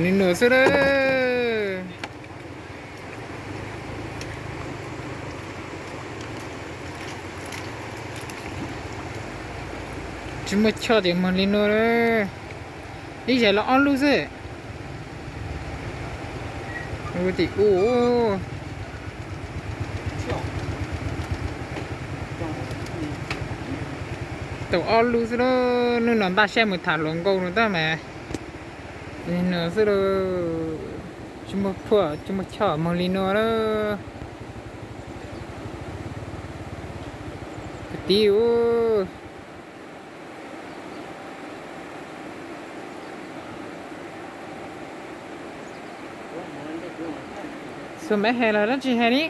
Li no xwb lawm. Tsis muaj choj tias moog li no lawm. Ib zag los ob lub xwb. Tim u, tau ob lub xwb lawm. Hnub no npaj siab mus tham hluas nkauj no tab mas no xwb lawm. Tsis muaj phuaj tsis muaj choj moog li no lawm. Kwv tij u, xuas maiv hais los dab tsi hais li.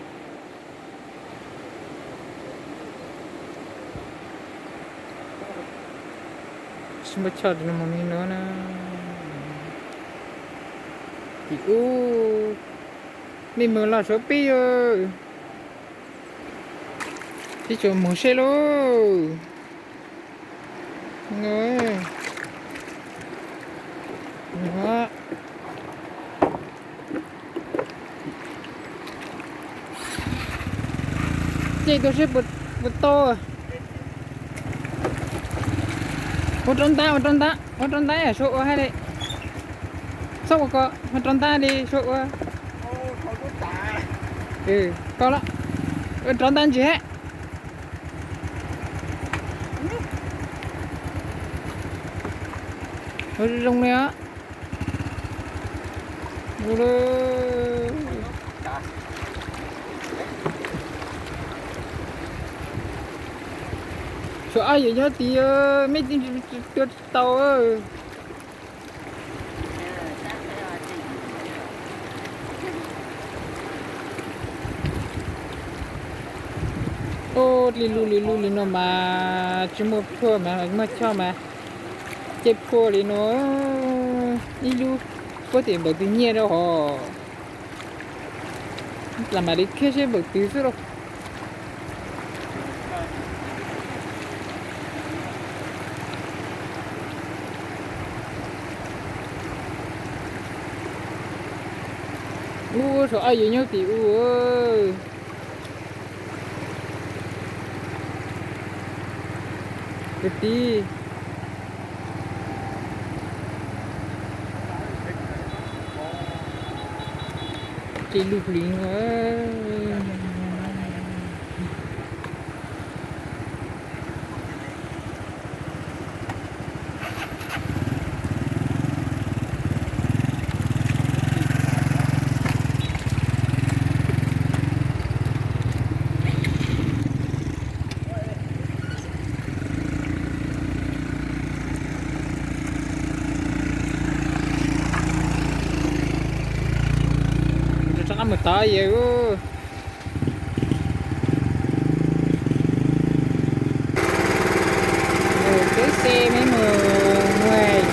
Tsis muaj choj li no na. Tim u, mej moog lug suav peb yog, peb tsuas moog seb lauj. Ces tus seb puas tau. Ua rau ntab, ua rau ntab, ua rau ntab suav ua hab li. Txhob ua ko, ua rau ntab li suav ua. Ko los, ua rau ntab ntsis hab. Ua zoo li os. Suav ob yawm nyob tid, mej tua tsis tau. Ub, li lub li lub li no mas tsis muaj phuaj mas, muaj choj mas, ces phuaj li no, ib lub puab tim npaum twg nyiaj rau hos. Lam mam li khib seb npaum twg xwb lauj. Ub, saum ab yuav nyob tim u. Kwv tij, ces lub hlis no. Rov qab mus tod yawg. Mus tib xe meb mus,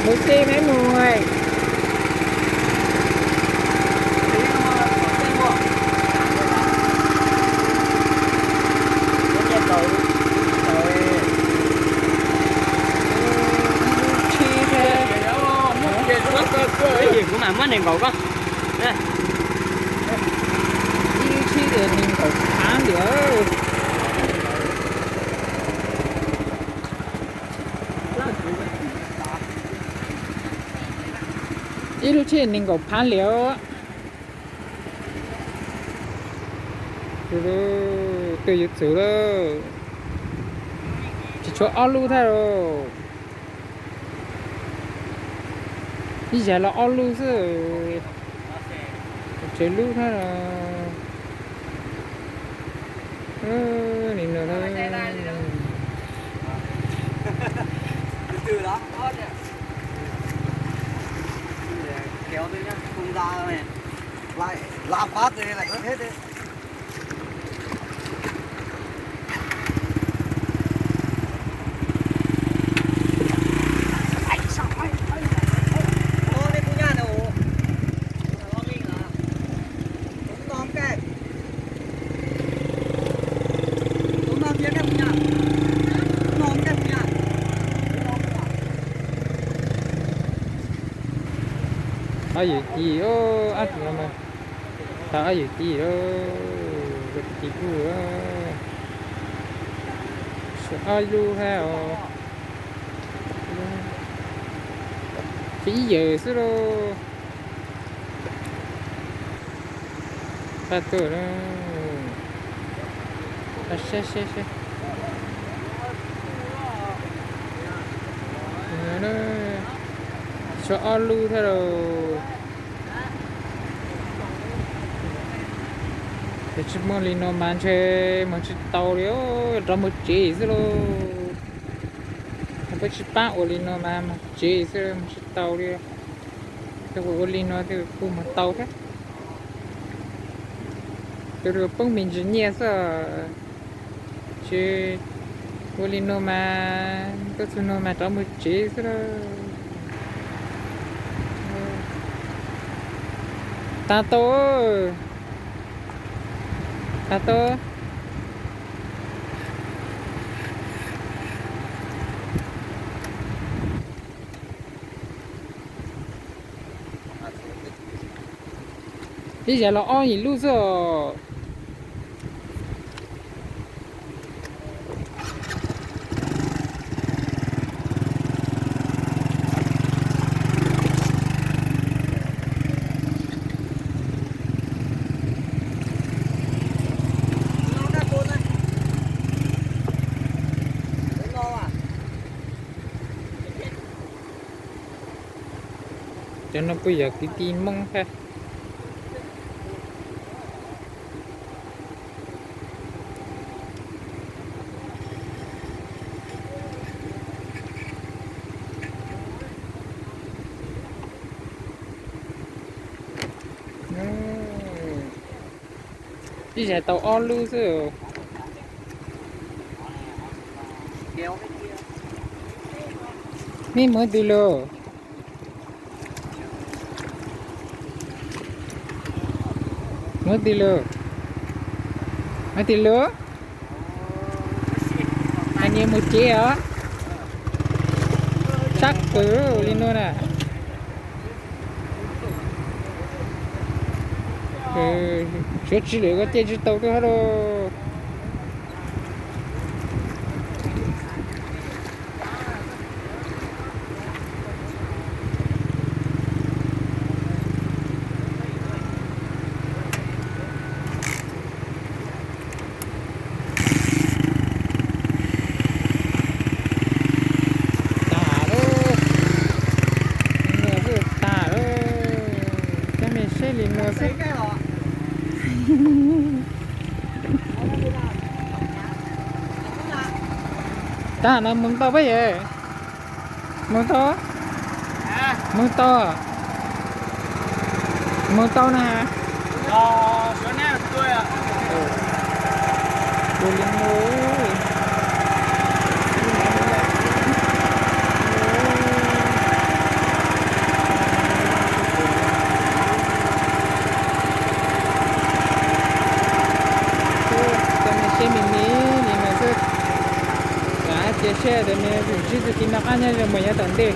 mus xe meb mus. Kuv mam muab nees nkaum koj. Ib lub tsheb tias nees nkaum phav ntiag. Ib lub tsheb nees nkaum phav ntiag. Twb yuav txwv lawm. Tsis tshuav ob lub thaj los. Ib zag los ob lub xwb. Tsawg lub thaj los. Nim no na. Ob yawm txiv, ob tug no mas, tau ob yawm txiv lawm, tus txiv kuj, ob lub hab os, tsis ib yawm xwb lauj. Pab tuaj, saib saib saib, tshuav ob lub thiab lauj. Yog tsis muaj li no mas ntshe mus tsis tau li, rov mus tsev xwb lauj. Yog peb tsis pab ua li no mas mus tsev xwb, mus tsis tau li. Yog ua li no kuj mus tau thiab. Tus poob me ntsis nyiaj xwb. Tsis ua li no mas tuaj txug no mas rov mus tsev xwb lauj. Tag tau, tag tau. Ib yam los ob yim lub xwb os. Cov no puas yog kwv tij Hmoob thiab? Ib yam tau ob lub xwb. Nej mus twg lawm? Mus twg lawm? Mus twg lawm? Hais nias mus tsev os. Sab kawg li no na. Suav tsis lwm koj cia tsis tau tuaj hab lauj. Tag lawm, no xwb tag lawm, coj nej saib li no xwb. Tag no mus tau pab yawg? Mus tau, mus tau, mus tau na. Ua li no. Coj nej saib me me li no xwb. Cia siab tias nej ntsib txuj ci noj qab nyob zoo mus yav tom ntej.